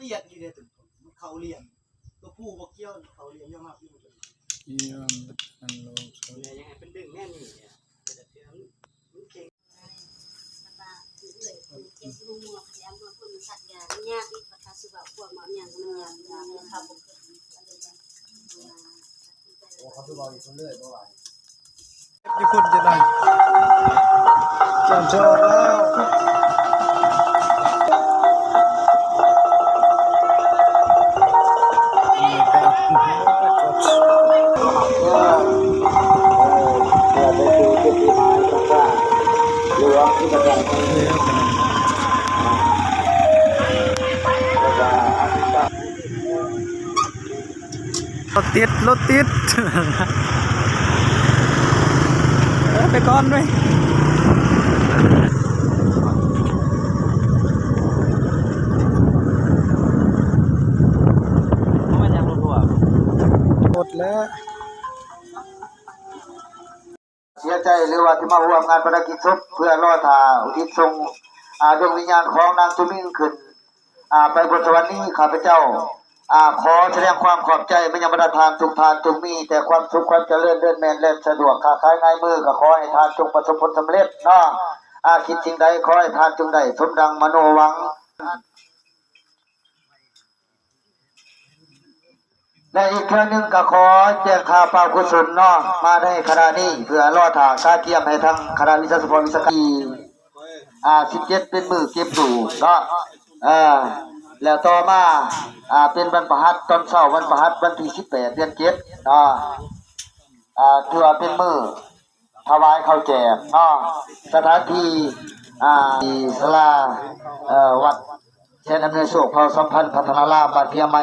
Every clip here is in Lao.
ລຽນຢູ່ເດ້ ຕົວຜູ້ບໍ່ກ່ຽວ ເຂົາລຽນຍອມຮັບຢູ່ ຍອມຮັບ ອັນໂລງ ແມ່ນຍັງໃຫ້ເພິ່ນດຶງແມ່ນນີ້ ເພິ່ນເທື່ອມັນເກັ່ງ ໂອ້ ເຂົາຄືເວົ້າຢູ່ເພິ່ນເລີຍ ບໍ່ວ່າ ຢູ່ພຸ້ນຈະໄດ້ ຈຳຊອກແລ້ວ ເພື່ອໄປສູ່ຈຸດໝາຍຕ່າງໆ ຫຼືວ່າທີ່ປະເທດ ລົດຕິດ ລົດຕິດ ເອີ ໄປກ່ອນເວີຍ ບໍ່ແມ່ນຫຍັງ ລົດຮົ່ວ ລົດແລ້ວ. ເສຍໃຈ ຫຼືວ່າທີ່ມາຮ່ວມງານປະນະກິດສົບ ເພື່ອລໍຖ້າອຸທິດສົ່ງ ອາ ດວງວິນຍານຂອງນາງຈຸມິງຂຶ້ນ ອາ ໄປບົນສະຫວັນນີ້ ຂ້າພະເຈົ້າ ອາ ຂໍສະແດງຄວາມຂອບໃຈມາຍັງບັນດາທ່ານທຸກທ່ານ ຈົ່ງມີແຕ່ຄວາມສຸກຄວາມຈະເລີນ ເດີນແມ່ນແລ່ນສະດວກ ຄ້າຂາຍງ່າຍມື ກໍຂໍໃຫ້ທ່ານຈົ່ງປະສົບຜົນສຳເລັດເນາະ ອາ ຄິດສິ່ງໃດຂໍໃຫ້ທ່ານຈົ່ງໄດ້ສົມດັ່ງມະໂນຫວັງ. ແລະ ອີກເທື່ອໜຶ່ງກໍຂໍແຈ້ງຂ່າວປ່າວກຸສົນເນາະ ມາໃນຂະນະນີ້ ເພື່ອລໍຖ້າກະກຽມໃຫ້ທາງຄະນະວິຊາສະເພາະວິຊາການ ອາ ສິບເຈັດ ເປັນມື້ເກັບຕູ້ເນາະ ເອີ ແລ້ວຕໍ່ມາ ອາ ເປັນວັນພະຫັດຕອນເຊົ້າ ວັນພະຫັດ ວັນທີສິບແປດ ເດືອນເຈັດເນາະ ອາ ຖືວ່າເປັນມື້ ຖວາຍເຂົ້າແຈກເນາະ ສະຖານທີ່ ອາ ທີ່ສາລາ ເອີ ວັດແສນອຳນວຍໂຊກ ເຜົ່າສຳພັນພັດທະນາລາມ ບ້ານເພຍໃໝ່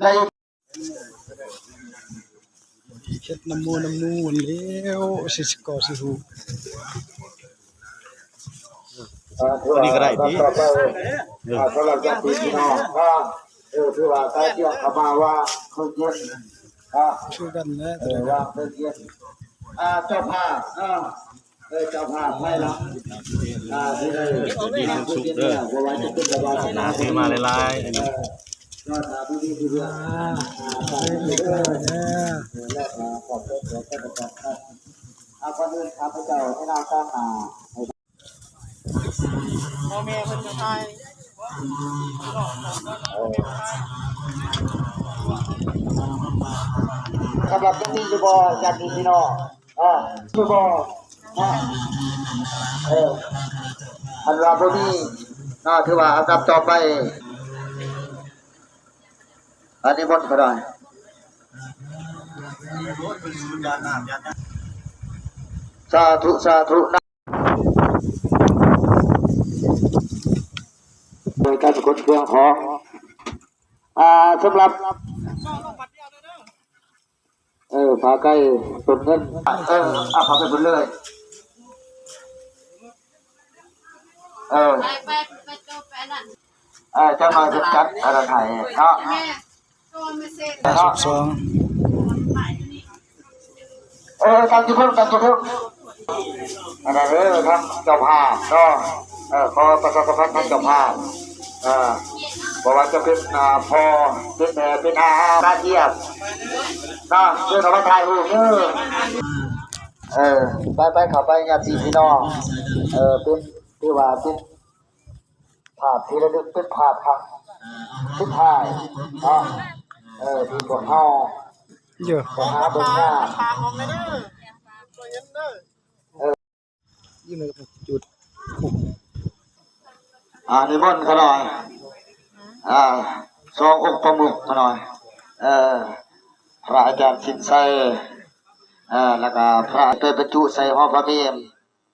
ແລະ ເຮັດນ້ຳມູນ້ຳມູແລ້ວ ຊິ ຊິກໍຊິຮູ້ ອັນນີ້ກໍໄດ້ຕິ ເອີ ສຳລັບຍາດພີ່ນ້ອງເນາະ ເອີ ຖືວ່າການກຽມເຂົ້າມາວ່າຄືເຢັນ ອ່າ ຄືກັນແຫຼະ ເອີ ວ່າເພິ່ນເຮັດ ອ່າ ເຈົ້າພາບເນາະ ເອີ ເຈົ້າພາບພາຍຫຼັງ ອ່າ ທີ່ໄດ້ ດີມີຄວາມສຸກເດີ ບໍ່ວ່າຈະເປັນ ຫຼາຍໆ ເອີ ກໍຖ້າບໍ່ມີຜູ້ເຫຼືອ ອ່າ ເອີ ແລ້ວກໍຂອບໃຈຂອບໃຈກັນ ອ່າ ກ່ອນອື່ນຂ້າພະເຈົ້າໃນນາມຕາງໜ້າ ພໍ່ແມ່ເພິ່ນກໍຖ່າຍ ສຳລັບຍັງມີຢູ່ບໍ່ ຍາດພີ່ນ້ອງ ເອີ ຢູ່ບໍ່ ເອີ ຄັນວ່າບໍ່ມີເນາະ ຖືວ່າອັນດັບຕໍ່ໄປ ອັນນີ້ໝົດກໍໄດ້ ສາທຸ ສາທຸ ໂດຍການຂົນເຄື່ອງຂອງ ອ່າ ສຳລັບ ເອີ ຜ້າໄກ່ ຕົ້ນເງິນ ເອີ ເອົາເຂົ້າໄປພຸ້ນເລີຍ ເອີ ໄປ ໄປ ໄປໂຕ ໄປອັນນັ້ນ ເອີ ຈັກໜ້ອຍເພິ່ນຈັດອັນນັ້ນໃຫ້ເນາະ ແມ່ ເນາະ ເອີ ຕັ້ງຢູ່ພຸ້ນ ຕັ້ງຢູ່ພຸ້ນ ອັນນັ້ນເດີ ທາງເຈົ້າພາບເນາະ ເອີ ຂໍປະຊາສຳພັນທາງເຈົ້າພາບ ເອີ ບໍ່ວ່າຈະເປັນ ອ່າ ພໍ່ ເປັນແມ່ ເປັນອາ ອາຕາທຽບເນາະ ເດີ ເຂົ້າມາຖ່າຍຮູບເດີ ເອີ ໄປໆ ເຂົ້າໄປຍາດພີ່ນ້ອງ ເອີ ເປັນ ຖືວ່າເປັນ ພາບທີ່ລະລຶກ ເປັນພາບຄັ້ງສຸດທ້າຍເນາະ ເອີ ທີ່ພວກເຮົາ ເອີ ໄປຫາເບິ່ງງານ ເອີ ຢູ່ໃນຈຸດ ອ່າ ນິມົນຂະນ້ອຍ ອ່າ ສອງອົງປະມຸກຂະນ້ອຍ ເອີ ພະອາຈານສິນໄຊ ເອີ ແລ້ວກະພະໄປບັນຈຸໃສ່ຫໍພະເມນ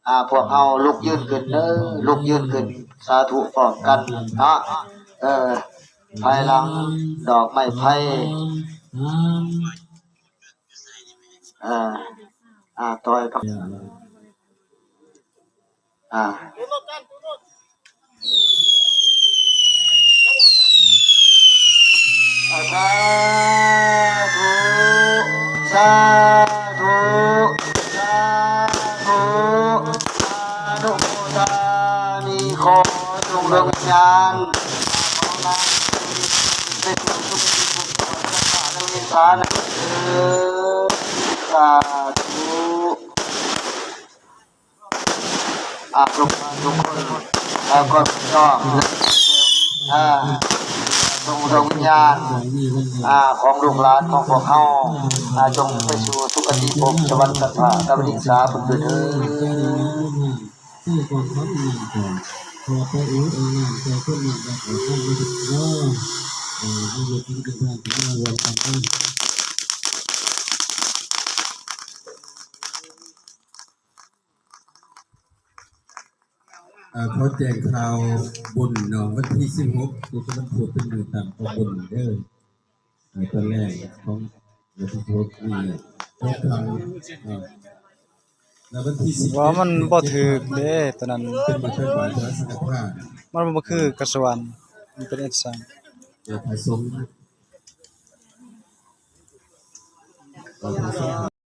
ອ່າ ພວກເຮົາລຸກຢືນຂຶ້ນເດີ ລຸກຢືນຂຶ້ນ ສາທຸພ້ອມກັນເນາະ ເອີ ພາຍຫຼັງດອກໄມ້ໄຜ່ ເອີ ອ່າ ຕ່ອຍກັບ ອ່າ ສາທຸ ສາທຸ ສາທຸ ອະນຸໂມທາມິ ຂໍຈົ່ງດວງວິນຍານ ໄປສູ່ສຸຄະຕິພົບສະຫວັນຊັ້ນຟ້າເດີ ສາທຸ. ອາ ທຸກທ່ານທຸກຄົນ ອາ ກໍຕ້ອງ ອາ ສົ່ງດວງວິນຍານ ອາ ຂອງລູກຫຼານຂອງພວກເຮົາ ອາ ຈົ່ງໄປສູ່ສຸຄະຕິພົບສະຫວັນຊັ້ນຟ້າ ກັບວິລິງສາເພິ່ນເທີ້ນ. ເອີ ຂໍແຈ້ງຂ່າວບຸນເນາະ ວັນທີສິບຫົກ ຄືວັນພຸດ ເປັນມື້ຕັ້ງຂອງບຸນເດີ. ເອີ ຕອນແລກຂອງວັນທີສິບຫົກນີ້ ຫົກຄ່ຳ ເອີ ແລ້ວວັນທີສິບເຈັດ ວ່າມັນບໍ່ຖືກເດ້ ຕອນນັ້ນ ເປັນມື້ຕັກບາດພະສັງຄະທານ ມັນບໍ່ຄືກັບສະຫວັນ ມັນເປັນເອັດສັງ ເອີ ພະສົງ ເອີ ພະສົງ